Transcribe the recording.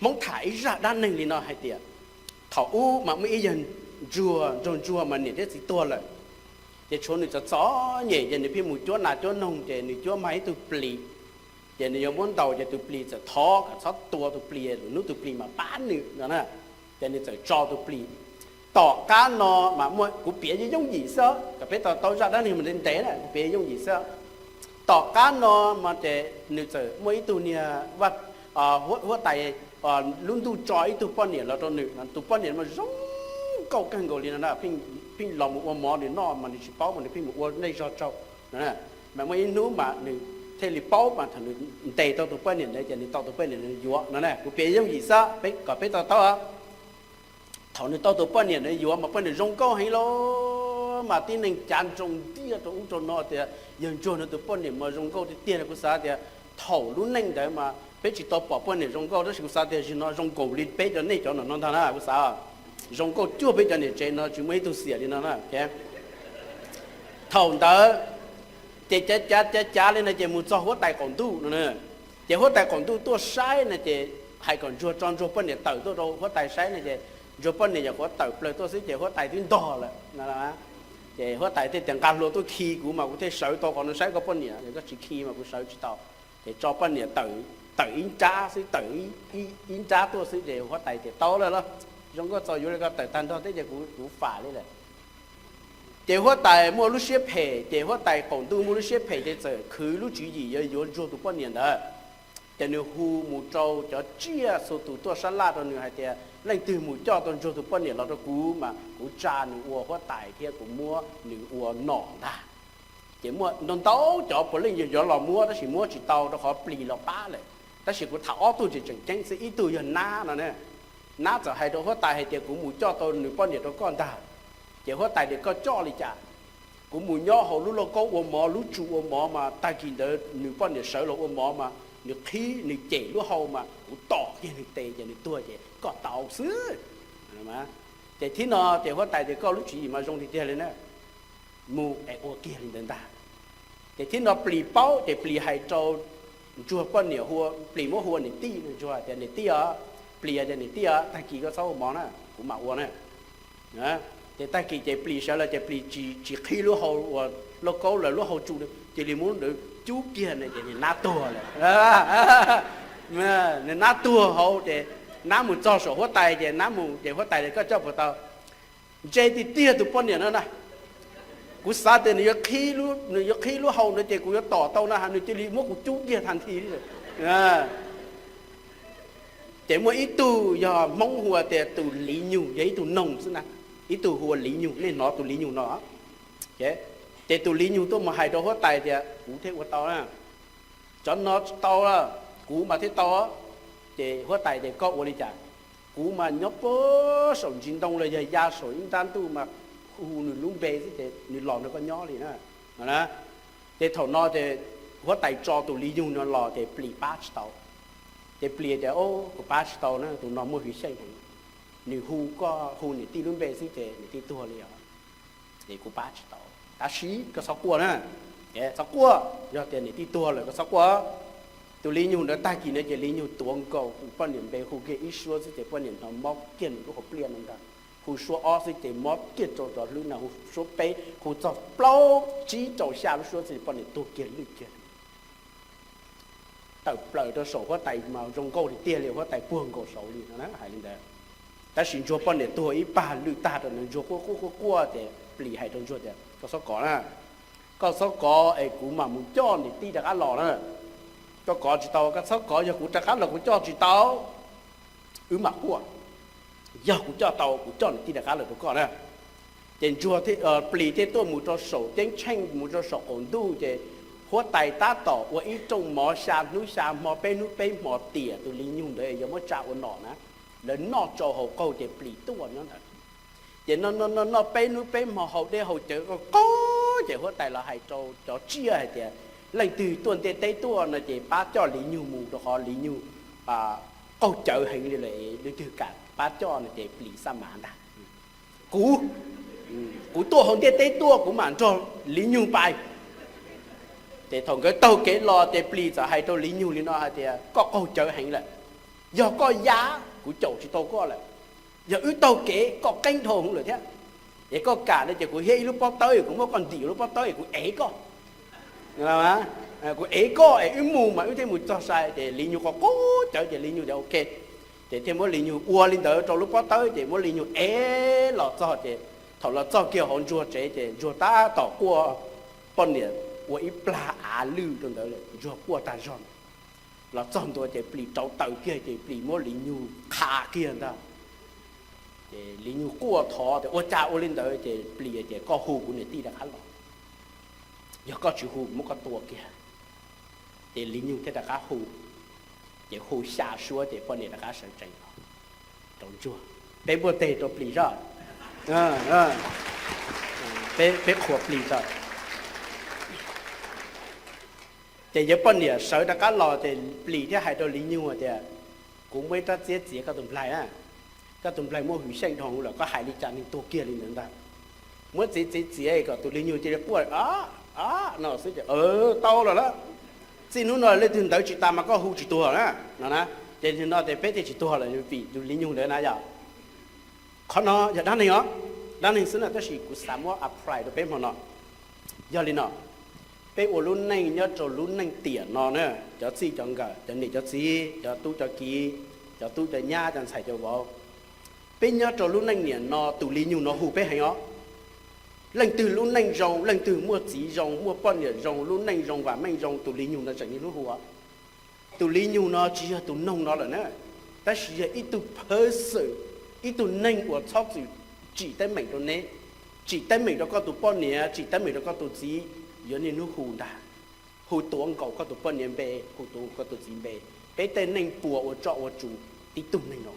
Hmoob tham ib zaj dab neeg li no hais tias, thaum ub mas muaj ib yawg ntsuag, ntsuag ntsuag mas niam thiab txiv tuag lawm, ces tshuav nws txom txom nyem ces nws pheej mus cuab nas cuab noog ces nws cuab mag ib tug plis, ces nws yuav muab ntaus ces tus plis txawm thov kom txhob tua tus plis, lwm hnub tus plis mas pab nws no na, ces nws txawm tso tus plis. Tom qab no mas muaj, kuv piav yooj yim xwb, kom peb tau tau zaj dab neeg mas ntev ntev na, kuv piav yooj yim xwb. Tom qab no mas ces nws txawm muaj ib tug niag huab tais lub ntuj tso ib tug poj niam los rau nws, tus poj niam mas zoo nkauj kawg nkaus li no, pheej los mus ua mov nws noj mas nws tsis paub mas nws pheej mus ua nej zog tsaug. Mas muaj ib hnub mas nws thiaj li paub mas thaum nws ntes tau tus poj niam ntawd ces nws tau tus poj niam ntawd yuav no na, kuv piav yooj yim xwb peb kom peb tau taub. Thaum nws tau tus poj niam ntawd yuav mas poj niam zoo nkauj heev los mas tib neeg cav nroo ntiaj rau ub rau no tias yawg ntsuag no tus poj niam mas zoo nkauj tiag tiag no. Kuv xav tias thaum lub neej ntawd mas peb tsis tau pom poj niam zoo nkauj tab sis kuv xav tias zaum no zoo nkaus li peb cov, nej cov no no ntag na, kuv xav zoo nkauj cuag peb cov niam tsev no tsis muaj ib tug xiam li no na. Thaum ntawd ces cav cav cav cav li no ces mus txog huab tais qaum ntuj no, ces huab tais qaum ntuj tuaj saib no ces hais kom ntsuag tso ntsuag poj niam tawm tuaj rau huab tais saib no ces ntsuag poj niam nyuam qhuav tawm plaws tuaj xwb ces huab tais twb ntog lawm no. Ces huab tais thiaj tias nqa hlua tuaj khi kuv mas kuv thiaj sawv tau qhov no saib koj poj niam, koj tsis khi mas kuv sawv tsis tau. Ces tso poj niam tawm ib nrab xwb, tawm ib nrab tuaj xwb ces huab tais tias tau lawm los, zoo nkauj txaus yuav li ko, tawm tag nrho thiab ces kuv fam li lawm. Ces huab tais muaj lub siab phem, ces huab tais qaum ntuj muaj lub siab phem ces txawm khwv lub tswv yim yuav yuav ntsuag tus poj niam ntawd. Ces nws hu mus rau cov tsiaj txhua tus tuaj sab laj rau nws hais tias leej twg mus coj tau ntsuag tus poj niam los rau kuv mas kuv tsa nws ua huab tais thiab kuv muab nws ua nom ntag. Ces muaj ntau ntau cov puav leej yog yuav los muab tab sis muab tsis tau rau qhov plis los pab lawm. Tab sis kuv tham ob tug tseem tseem ceeb xwb, ib tug yog nab no. Nab txawm hais rau huab tais hais tias kuv mus coj tau nws poj niam rau koj ntag. Ces huab tais tias koj coj li cas? Kuv mus nyob hauv lub lauj kaub ua mov, lub tsu ua mov mas tag kis ntawd nws poj niam sawv los ua mov mas nws qhib nws cem lub hau mas kuv tom kiag nws tes ces nws tuag ces koj tau xwb. Ces thib no ces huab tais tias koj lub tswv yim mas zoo li tiag li na, mus es ua kiag li ntawd ntag. Ces thib no plis paub ces plis hais rau ntsuag poj niam, plis muab hu ua niam tij, ntsuag tias niam tij os, plis tias niam tij os, tag kis koj txhob ua mov na, kuv mam ua na. Ces tag kis ces plis sawv los ces plis tsis qhib lub hau uas lauj kaub lawm, lub hau tsu cia li muab cub kiag na ces nws nab tuag lawm. Nws nab tuag hauv ces nab mus txog saum huab tais ces nab mus ces huab tais tias koj coj puas tau? Ntse tiag tiag tus poj niam no na, kuv xav tias nws yuav qhib lub hau no ces kuv yuav tom tau no, nws cia li muab kuv cub kiag tag nthi li lawm. Ces muaj ib tug yog Hmoob hu ua tias tus Liv Nyug, yog ib tug noog xwb na, ib tug hu ua Liv Nyug, nej hnov tus Liv Nyug no. Ces tus Liv Nyug tuaj mus hais rau huab tais tias kuv thiaj ua tau na, cov no tsis tau, kuv mas thiaj tau. Ces huab tais tias koj ua li cas? Kuv mas nyob puag saum ntsis ntoo los yog ya saum ib nrab ntuj mas hu nws lub npe xwb ces nws los nrog koj nyob li na. Ces thaum no ces huab tais tso tus Liv Nyug no los ces plis pab tsis tau. Ces plis tias kuv pab tsis tau na, tus no muaj hwv xyeej heev, nws hu koj hu niam tij lub npe xwb ces niam tij tuag li os. Ces kuv pab tsis tau, tab sis koj txhob quaj na, txhob quaj, yog tias niam tij tuag lawm koj txhob quaj. Tus Liv Nyug ntawd tag kis no ces Liv Nyug tuav nkaus tus poj niam npe hu kiag ib suab xwb ces poj niam hnov mob kiag nws lub hauv pliaj no ntag. Hu suab ob xwb ces mob kiag rau cov hlwb na, hu suab peb, hu txog plaub tsib rau xya lub suab xwb poj niam tuag kiag lwj kiag. Tawm plaws rau saum huab tais mas zoo nkauj tiag tiag li, huab tais puag nkaus saud li no hais li ntawd. Tab sis ntsuag poj niam tuag ib pag lwj tag rau nws, ntsuag quaj quaj quaj quaj ces plis hais rau ntsuag tias koj txhob kov na, koj txhob kov es kuv mam mus coj niam tij rov qab los na. Koj kov tsis tau, koj txhob kov, yog kuv rov qab los kuv coj tsis tau, wb mam quaj. Yog kuv coj tau kuv coj niam tij rov qab los rau koj na. Ces ntsuag, plis thiaj tuaj mus rau saum ceeb tsheej, mus rau saum qaum ntuj ces huab tais tab tom ua ib rooj mov xya hnub xya hmo peb hnub peb hmo tiam tus Liv Nyug ntawd yuav muab tsa ua nom na. Lawv noj tsau haus qaug ces plis tuaj nyob ntawd. Ces noj noj noj peb hnub peb hmo haus dej haus cawv qaug qaug ces huab tais los hais rau cov tsiaj hais tias leej twg tuaj ntiaj teb tuaj no ces pab coj Liv Nyug mus rau qhov Liv Nyug qaug cawv heev li lawm, leej twg kam pab coj no ces plis xab mav ntag. Kuv, kuv tuaj hauv ntiaj teb tuaj kuv mam nrog Liv Nyug pais. Ces thaum nkawd taug kev los ces plis txawm hais rau Liv Nyug li no hais tias koj qaug cawv heev lawm, Yog koj yab, kuv caum tsis tau koj lawm. Yog wb taug kev, koj qeeb dhau lawm thiab. Es koj kam no ces kuv hiab ib lub pob tawb, kuv muab koj ntim lub pob tawb, kuv ev koj. Kuv ev koj es wb mus mas wb thiaj mus txog sai. Ces Lis Nyug quaj quaj cawv, ces Lis Nyug tias ok. Ces thiaj muab Lis Nyug ua li ntawd rau lub pob tawb, ces muab Lis Nyug ev los txog. Ces thaum los txog kiag hauv Ntsuag tsev, ces Ntsuag tab tom quaj, poj niam ua ib plag av lwj rau ntawd, Ntsuag quaj tag zog. Los txog ntua ces Plis rauv taws kiag, ces Plis muab Lis Nyug qha kiag ntag. Ces Lis Nyug quaj thov tias ua cas ua li ntawd, ces Plis tias koj hu kuv niam tij rov qab los, yog koj tsis hu muab koj tua kiag. Ces Lis Nyug thiaj rov qab hu, ces hu xya suab ces poj niam rov qab sawv tsees los rau Ntsuag. Peb npuaj teg rau Plis zoj, peb qhuas Plis zoj. Ces yawg poj niam sawv rov qab los ces Plis thiaj hais rau Lis Nyug tias, kuv muaj ib rab txiab txiav koj tus nplaig na, koj tus nplaig muaj hwm xyeej dhau lawm, koj hais li cas nws tuag kiag li ntawd ntag. Muab txiav txiav txiav kom tus Lis Nyug cia li quaj a no xwb ces tau lawm lauj. Txij hnub no leej twg ntawd tsis tas mas koj hu tsis tuag na no na. Ces no ces peb thiaj tsis tuag lawm vim tus Lis Nyug ntawd na yog. Qhov no yog dab neeg os, dab neeg xwb na, tab sis kuv xav muab apply rau peb hmo no. Yog li no, peb ua lub neej nyob rau lub neej tiam no na, cov txij cov nkawm, cov niam cov txiv, cov tub cov kiv, cov tub cov nyab, cov ntxhais cov vauv, peb nyob rau lub neej niam no tus Lis Nyug no hu peb heev os. Leej twg lub neej zoo, leej twg muaj txiv zoo, muaj poj niam zoo, lub neej zoo vam meej zoo, tus Lis Nyug no tseem niaj hnub hu os. Tus Lis Nyug no tsis yog tus noog no lawm na, tab sis yog ib tug person, ib tug neeg uas txhob txwm tsim teeb meem rau neb, tsim teeb meem rau koj tus poj niam, tsim teeb meem rau koj tus txiv, yuav niaj hnub hu ntag. Hu tuav nkaus koj tus poj niam npe, hu tuav nkaus koj tus txiv npe. Peb tej neej puas ua tsoj ua tsuv tib tug neeg no.